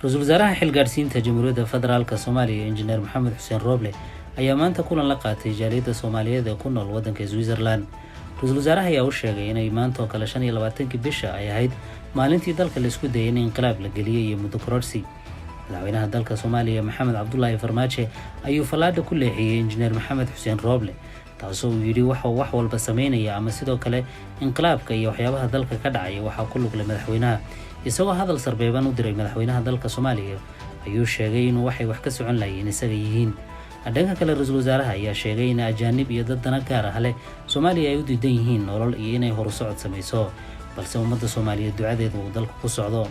Ra-iisul wasaaraha xilgaadhsiinta Jamhuuriyadda Federaalka Soomaaliya, Injineer Maxamed Xuseen Rooble, ayaa maanta kulan la qaatay jaaliyadda Soomaaliyeed ee ku nool waddanka Switzerland. Ra-iisul wasaaraha ayaa u sheegay inay maanta oo kale 25-kii bisha ay ahayd maalintii dalka la isku dayay in inqilaab la geliyey iyo muddo kororsi. Madaxweynaha dalka Soomaaliya, Maxamed Cabdulaahi Farmaajo, ayuu fallaadha ku leexiyey Injineer Maxamed Xuseen Rooble, taasoo uu yidhi waxuu wax walba sameynaya ama sidoo kale inqilaabka iyo waxyaabaha dalka ka dhacaya waxaa ku luglay madaxweynaha. Isagoo hadal sarbeeban u diray madaxweynaha dalka Soomaaliya ayuu sheegay inuu waxay wax ka socon lahayiin isaga yihiin. Dhanka kale, ra-iisul wasaaraha ayaa sheegay in ajaanib iyo dad dana gaar ah leh Soomaaliya ay u diidan yihiin nolol iyo inay horusocod samayso, balse ummadda Soomaaliyeed ducadeeda uu dalka ku socdo.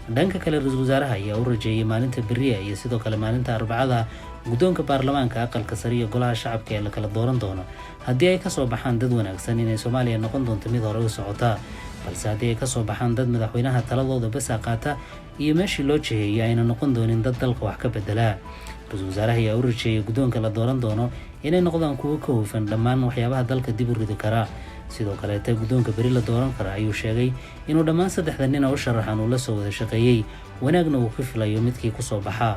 Dhanka kale, ra-iisul wasaaraha ayaa u rajeeyay maalinta beriya iyo sidoo kale maalinta Arbacada guddoonka baarlamaanka, Aqalka Sare iyo Golaha Shacabka ee la kala dooran doono, haddii ay kasoo baxaan dad wanaagsan, inay Soomaaliya noqon doonto mid hore u socota, balse haddii ay kasoo baxaan dad madaxweynaha taladooda basa qaata iyo meeshii loo jiheeyay, ayna noqon doonin dad dalka wax ka bedelaa. Ra-iisul wasaaraha ayaa u rajeeyay guddoonka la dooran doono inay noqdaan kuwo ka hufan dhammaan waxyaabaha dalka dib u ridi karaa. Sidoo kaleeta, guddoonka beri la dooran kara ayuu sheegay inuu dhammaan saddexda nina u sharaxan uu la soo wada shaqeeyey, wanaagna uu ka filayo midkii kusoo baxaa.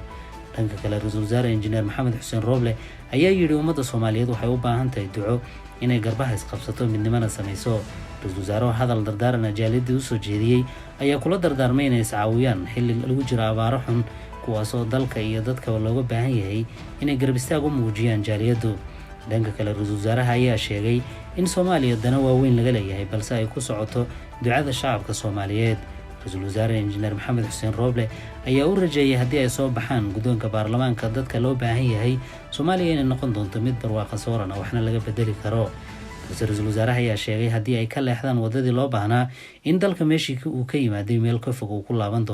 Dhanka kale, ra-iisul wasaare Injineer Maxamed Xuseen Rooble ayaa yidhi ummadda Soomaaliyeed waxay u baahan tahay duco, inay garbaha isqabsato, midnimana samayso. Ra-iisul wasaaraho hadal dardaarana jaaliyadii usoo jeediyey ayaa kula dardaarmay inay iscaawiyaan xilli lagu jiro abaaro xun, kuwaasoo dalka iyo dadkaba looga baahan yahay inay garab istaag u muujiyaan jaaliyaddu. Dhanka kale, ra-iisul wasaaraha ayaa sheegay in Soomaaliya dana waaweyn laga leeyahay, balse ay ku socoto ducada shacabka Soomaaliyeed. Ra-iisul wasaare Injineer Maxamed Xuseen Rooble ayaa u rajeeyay haddii ay soo baxaan guddoonka baarlamaanka dadka loo baahan yahay, Soomaaliya inay noqon doonto mid barwaaqa sooran waxna laga bedeli karo, balse ra-iisul wasaaraha ayaa sheegay haddii ay ka leexdaan waddadii loo baahnaa in dalka meeshii uu ka yimaaday meel ka fog uu ku laaban doono.